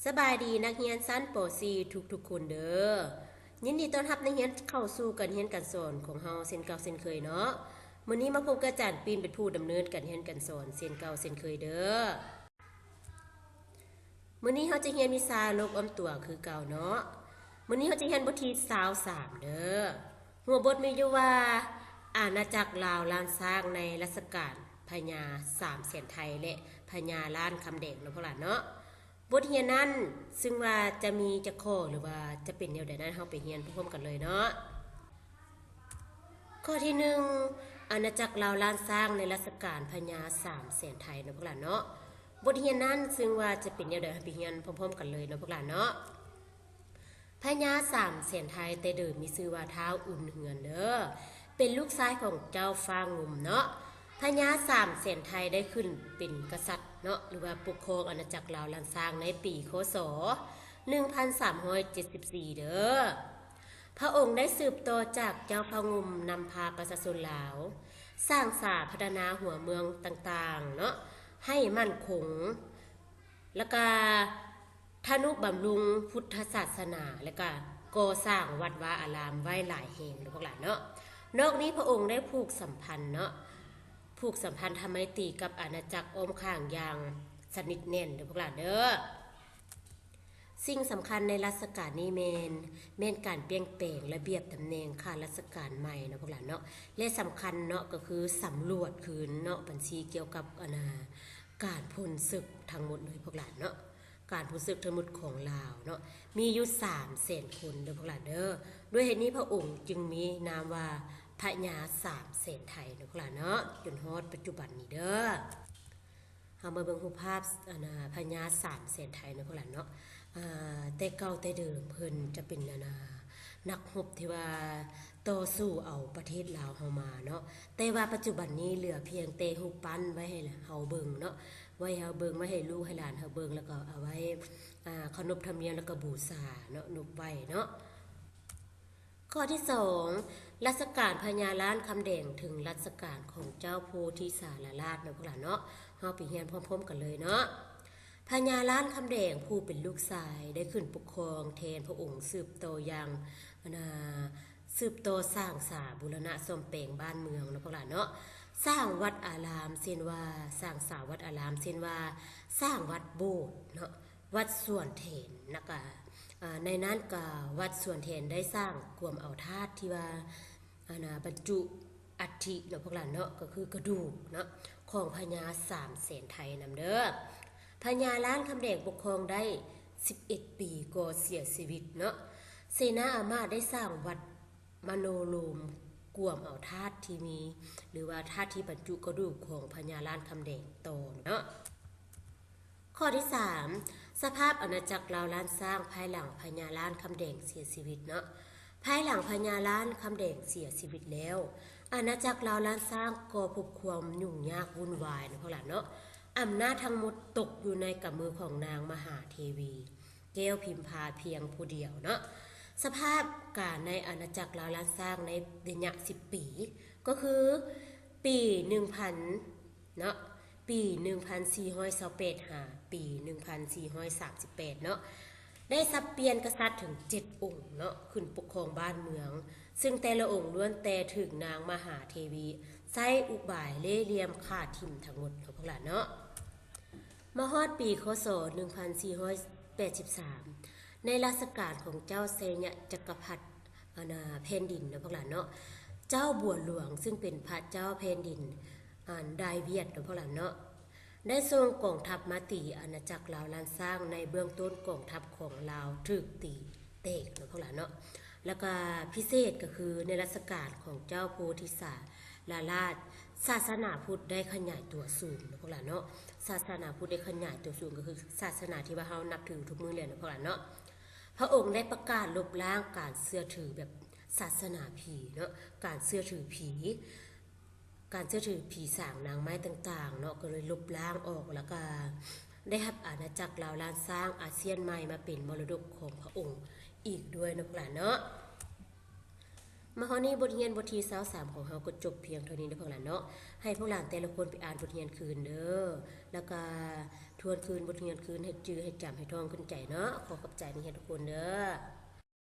ສະບາຍດີນັກຮຽນຊັ້ນ ປໍສີ່ ທຸກໆຄົນເດີ້. ຍິນດີຕ້ອນຮັບນັກຮຽນເຂົ້າສູ່ການຮຽນການສອນຂອງເຮົາເຊັ່ນເກົ່າເຊັ່ນເຄີຍເນາະ. ມື້ນີ້ມາພົບກັບອາຈານປິ່ນເປັນຜູ້ດຳເນີນການຮຽນການສອນເຊັ່ນເກົ່າເຊັ່ນເຄີຍເດີ້. ມື້ນີ້ເຮົາຈະຮຽນວິຊາໂລກອ້ອມຕົວຄືເກົ່າເນາະ. ມື້ນີ້ເຮົາຈະຮຽນບົດທີຊາວສາມເດີ້. ຫົວບົດມີຢູ່ວ່າ ອານາຈັກລາວລ້ານຊ້າງໃນລັດຊະການພະຍາສາມແສນໄທ ແລະ ພະຍາລ້ານຄຳແດງເນາະພວກຫຼານເນາະ. ບົດຮຽນນັ້ນ ຊຶ່ງວ່າຈະມີຈັກຂໍ້ ຫຼືວ່າຈະເປັນແນວໃດນັ້ນ ເຮົາໄປຮຽນພ້ອມໆກັນເລີຍເນາະ. ຂໍ້ທີໜຶ່ງ ອານາຈັກລາວລ້ານຊ້າງໃນລັດຊະການພະຍາສາມແສນໄທເນາະພວກຫຼານເນາະ. ບົດຮຽນນັ້ນ ຊຶ່ງວ່າຈະເປັນແນວໃດ ເຮົາໄປຮຽນພ້ອມໆກັນເລີຍເນາະພວກຫຼານເນາະ. ພະຍາສາມແສນໄທແຕ່ເດີມມີຊື່ວ່າທ້າວອຸ່ນເຮືອນເດີ້ ເປັນລູກຊາຍຂອງເຈົ້າຟ້າງຸ່ມເນາະ. ພະຍາສາມແສນໄທໄດ້ຂຶ້ນເປັນກະສັດເນາະ ຫຼືວ່າປົກຄອງອານາຈັກລາວລ້ານຊ້າງໃນປີ ຄ.ສ. ໜຶ່ງພັນສາມຮ້ອຍເຈັດສິບສີ່ເດີ້. ພະອົງໄດ້ສືບຕໍ່ຈາກເຈົ້າຟ້າງຸ່ມ ນຳພາປະຊາຊົນລາວ ສ້າງສາພັດທະນາຫົວເມືອງຕ່າງໆເນາະ ໃຫ້ໝັ້ນຄົງ ແລ້ວກະທະນຸບຳລຸງພຸດທະສາສະໜາ ແລ້ວກະກໍ່ສ້າງວັດວາອາລາມໄວ້ຫຼາຍແຫ່ງເດີ້ພວກຫຼານເນາະ. ນອກນີ້ພະອົງໄດ້ຜູກສຳພັນເນາະ ຜູກສຳພັນທຳໄມຕີກັບອານາຈັກອ້ອມຂ້າງຢ່າງສະໜິດແໜ້ນເດີ້ພວກຫຼານເດີ້. ສິ່ງສຳຄັນໃນລັດຊະການນີ້ແມ່ນ ແມ່ນການປ່ຽນແປງລະບຽບຕຳແໜ່ງຂ້າລາຊະການໃໝ່ເນາະພວກຫຼານເນາະ ແລະ ສຳຄັນເນາະ ກໍຄືສຳຫຼວດຄືນເນາະ ບັນຊີກ່ຽວກັບ ອັນນ່າ ການພົ້ນເສິກທັງໝົດເລີຍພວກຫຼານເນາະ. ການພົ້ນເສິກທັງໝົດຂອງລາວເນາະ ມີຢູ່ສາມແສນຄົນເດີ້ພວກຫຼານເດີ້. ດ້ວຍເຫດນີ້ພະອົງຈຶ່ງມີນາມວ່າພະຍາສາມແສນໄທເນາະພວກຫຼານເນາະ ຈົນຮອດປັດຈຸບັນນີ້ເດີ້. ເຮົາມາເບິ່ງຮູບພາບ ອັນນ່າ ພະຍາສາມແສນໄທເນາະພວກຫຼານເນາະ. ອາ ແຕ່ເກົ່າແຕ່ເດີມເພິ່ນຈະເປັນ ອັນນ່າ ນັກຮົບທີ່ວ່າຕໍ່ສູ້ເອົາປະເທດລາວເຮົາມາເນາະ ແຕ່ວ່າປັດຈຸບັນນີ້ເຫຼືອພຽງແຕ່ຮູບປັ້ນໄວ້ໃຫ້ເຮົາເບິ່ງເນາະ ໄວ້ໃຫ້ເຮົາເບິ່ງ ໄວ້ໃຫ້ລູກໃຫ້ຫຼານເຮົາເບິ່ງ ແລ້ວກໍເອົາໄວ້ ອາ ເຄົາລົບທຳນຽມ ແລ້ວກໍບູຊາເນາະ ນົບໄຫວ້ເນາະ. ຂໍ້ທີສອງ ລັດຊະການພະຍາລ້ານຄຳແດງເຖິງລັດຊະການຂອງເຈົ້າໂພທິສາລະລາດເນາະພວກຫຼານເນາະ. ເຮົາໄປຮຽນພ້ອມໆກັນເລີຍເນາະ. ພະຍາລ້ານຄຳແດງຜູ້ເປັນລູກຊາຍໄດ້ຂຶ້ນປົກຄອງແທນພະອົງ ສືບຕໍ່ຢ່າງ ອັນນ່າ ສືບຕໍ່ສ້າງສາບູລະນະສ້ອມແປງບ້ານເມືອງເນາະພວກຫຼານເນາະ. ສ້າງວັດອາລາມ ເຊັ່ນວ່າ ສ້າງສາວັດອາລາມ ເຊັ່ນວ່າ ສ້າງວັດໂບດເນາະ ວັດສວນແຖນ ແລ້ວກະ ອາ ໃນນັ້ນກະວັດສວນແຖນໄດ້ສ້າງກວມເອົາທາດທີ່ວ່າ ອັນນ່າ ບັນຈຸອັດຖິເນາະພວກຫຼານເນາະ ກໍຄືກະດູກເນາະ ຂອງພະຍາສາມແສນໄທນຳເດີ້. ພະຍາລ້ານຄຳແດງປົກຄອງໄດ້ສິບເອັດປີກໍເສຍຊີວິດເນາະ. ເສນາອາມາດໄດ້ສ້າງວັດມະໂນໂລມ ກວມເອົາທາດທີ່ມີ ຫຼືວ່າທາດທີ່ບັນຈຸກະດູກຂອງພະຍາລ້ານຄຳແດງຕໍ່ເນາະ. ຂໍ້ທີສາມ ສະພາບອານາຈັກລາວລ້ານຊ້າງພາຍຫຼັງພະຍາລ້ານຄຳແດງເສຍຊີວິດເນາະ. ພາຍຫຼັງພະຍາລ້ານຄຳແດງເສຍຊີວິດແລ້ວ ອານາຈັກລາວລ້ານຊ້າງກໍພົບຄວາມຫຍຸ້ງຍາກວຸ່ນວາຍເນາະພວກຫຼານເນາະ. ອຳນາດທັງໝົດຕົກຢູ່ໃນກຳມືຂອງນາງມະຫາເທວີ ແກ້ວພິມພາພຽງຜູ້ດຽວເນາະ. ສະພາບການໃນອານາຈັກລາວລ້ານຊ້າງໃນໄລຍະສິບປີ ກໍຄືປີໜຶ່ງພັນເນາະ ປີໜຶ່ງພັນສີ່ຮ້ອຍຊາວແປດ ຫາປີໜຶ່ງພັນສີ່ຮ້ອຍສາມສິບແປດເນາະ ໄດ້ສັບປ່ຽນກະສັດເຖິງເຈັດອົງເນາະ ຂຶ້ນປົກຄອງບ້ານເມືອງ ຊຶ່ງແຕ່ລະອົງລ້ວນແຕ່ຖືກນາງມະຫາເທວີໃຊ້ອຸບາຍເລ່ຫຼ່ຽມຂ້າຖິ້ມທັງໝົດເນາະພວກຫຼານເນາະ. ມາຮອດປີ ຄ.ສ. ໜຶ່ງພັນສີ່ຮ້ອຍແປດສິບສາມ ໃນລາຊະການຂອງເຈົ້າໄຊຍະຈັກກະພັດ ອັນນ່າ ແຜ່ນດິນເນາະພວກຫຼານເນາະ ເຈົ້າບົວຫຼວງ ຊຶ່ງເປັນພະເຈົ້າແຜ່ນດິນ ອັນ ດາຍວຽດເນາະພວກຫຼານເນາະ ໄດ້ສົ່ງກອງທັບມາຕີອານາຈັກລາວລ້ານຊ້າງ. ໃນເບື້ອງຕົ້ນກອງທັບຂອງລາວຖືກຕີແຕກເນາະພວກຫຼານເນາະ ແລ້ວກະພິເສດກໍຄືໃນລາຊະການຂອງເຈົ້າໂພທິສາລາລາດ ສາສະໜາພຸດໄດ້ຂະຫຍາຍຕົວສູງເນາະພວກຫຼານເນາະ. ສາສະໜາພຸດໄດ້ຂະຫຍາຍຕົວສູງ ກໍຄືສາສະໜາທີ່ວ່າເຮົານັບຖືທຸກມື້ແຫຼະເນາະພວກຫຼານເນາະ. ພະອົງໄດ້ປະກາດລົບລ້າງການເຊື່ອຖືແບບສາສະໜາຜີເນາະ ການເຊື່ອຖືຜີ ການເຊື່ອຖືຜີສາງນາງໄມ້ຕ່າງໆເນາະ ກໍເລີຍລົບລ້າງອອກ ແລ້ວກະໄດ້ຮັບອານາຈັກລາວລ້ານຊ້າງອາຊຽນໃໝ່ມາເປັນມໍລະດົກຂອງພະອົງອີກດ້ວຍເນາະພວກຫຼານເນາະ. ມາຮອດນີ້ບົດຮຽນບົດທີຊາວສາມຂອງເຮົາກໍຈົບພຽງເທົ່ານີ້ເດີພວກຫຼານເນາະ. ໃຫ້ພວກຫຼານແຕ່ລະຄົນໄປອ່ານບົດຮຽນຄືນເດີ ແລ້ວກະທວນຄືນບົດຮຽນຄືນໃຫ້ຈື່ໃຫ້ຈຳໃຫ້ທ່ອງຂຶ້ນໃຈເນາະ. ຂໍຂອບໃຈນັກຮຽນທຸກຄົນເດີ.